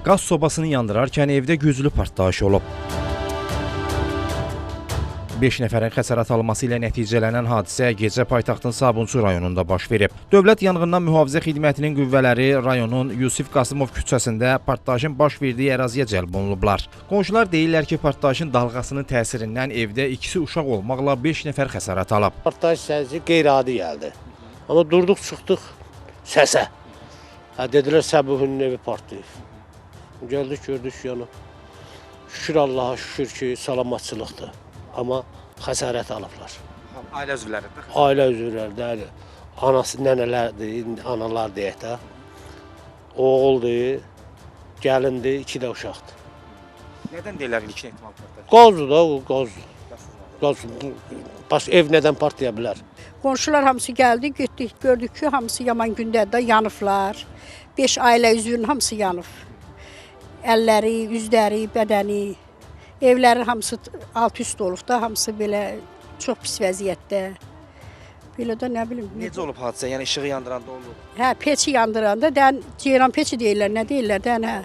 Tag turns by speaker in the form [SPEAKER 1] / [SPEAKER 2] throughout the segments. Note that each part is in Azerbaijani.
[SPEAKER 1] Qaz sobasını yandırarkən evdə güclü partlayış olub. 5 nəfərin xəsarət alması ilə nəticələnən hadisə gecə paytaxtın Sabunçu rayonunda baş verib. Dövlət Yanğından Mühafizə Xidmətinin qüvvələri rayonun Yusif Qasımov küçəsində partlayışın baş verdiyi əraziyə cəlb olunublar. Qonşular deyirlər ki, partlayışın dalğasının təsirindən evdə ikisi uşaq olmaqla 5 nəfər xəsarət alıb.
[SPEAKER 2] Partlayış səsi qeyri-adi gəldi. Amma durduq, çıxdıq səsə. Hə, dedilər Səbuhinin evi partlayıb. Gəldik, gördük, yəni. Şükür Allaha, şükür ki, salamatçılıqdır. Amma xəsarət alıblar.
[SPEAKER 1] Ailə üzvləri də.
[SPEAKER 2] Ailə üzvləri də, anası, nənələrdir, analar deyək də. Oğuldur, gəlindir, iki də uşaqdır.
[SPEAKER 1] Nədən deyirlər ilkin ehtimal partlayış?
[SPEAKER 2] Qazdır da, o qaz. Qaz. Başqa ev nədən partlaya bilər?
[SPEAKER 3] Qonşular hamısı gəldi, getdik, gördük ki, hamısı yaman gündədir də yanıblar. 5 ailə üzvünün hamısı yanıb. Əlləri, üzləri, bədəni, evlərin hamısı alt üst olub da, hamısı belə çox pis vəziyyətdə. Belə də nə bilim.
[SPEAKER 1] Necə olub hadisə? Yəni işığı yandıranda olub.
[SPEAKER 3] Hə, peçi yandıranda, dən ceyran peçi deyirlər, nə deyirlər, dən hə.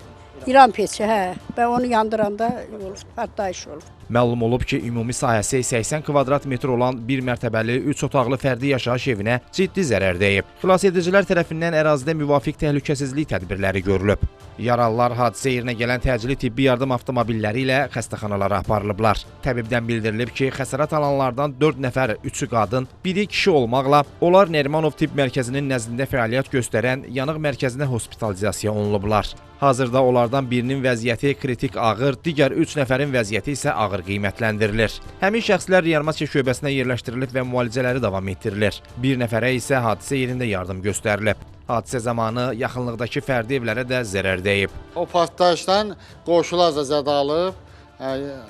[SPEAKER 3] İran peçi, hə. Və onu yandıranda olub, partlayış olub.
[SPEAKER 1] Məlum olub ki, ümumi sahəsi 80 kvadrat metr olan bir mərtəbəli 3 otaqlı fərdi yaşayış evinə ciddi zərər dəyib. Xilasedicilər tərəfindən ərazidə müvafiq təhlükəsizlik tədbirləri görülüb. Yaralılar hadisə yerinə gələn təcili tibbi yardım avtomobilləri ilə xəstəxanalara aparılıblar. Təbibdən bildirilib ki, xəsarət alanlardan 4 nəfər, 3-ü qadın, biri kişi olmaqla onlar Nərimanov Tibb Mərkəzinin nəzdində fəaliyyət göstərən yanıq mərkəzinə hospitalizasiya olunublar. Hazırda onlardan birinin vəziyyəti kritik ağır, digər 3 nəfərin vəziyyəti isə ağır qiymətləndirilir. Həmin şəxslər reanimasiya şöbəsinə yerləşdirilib və müalicələri davam etdirilir. Bir nəfərə isə hadisə yerində yardım göstərilib. Hadisə zamanı yaxınlıqdakı fərdi evlərə də zərər dəyib.
[SPEAKER 4] O partlayışdan qonşular da zədə alıb.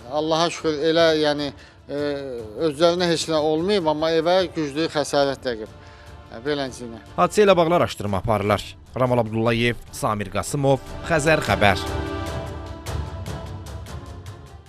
[SPEAKER 4] Allaha şükür elə yəni özlərinə heç nə olmayıb, amma evə güclü xəsarət dəyib. Beləncə.
[SPEAKER 1] Hadisə ilə bağlı araşdırma aparılır. Ramal Abdullayev, Samir Qasımov, Xəzər Xəbər.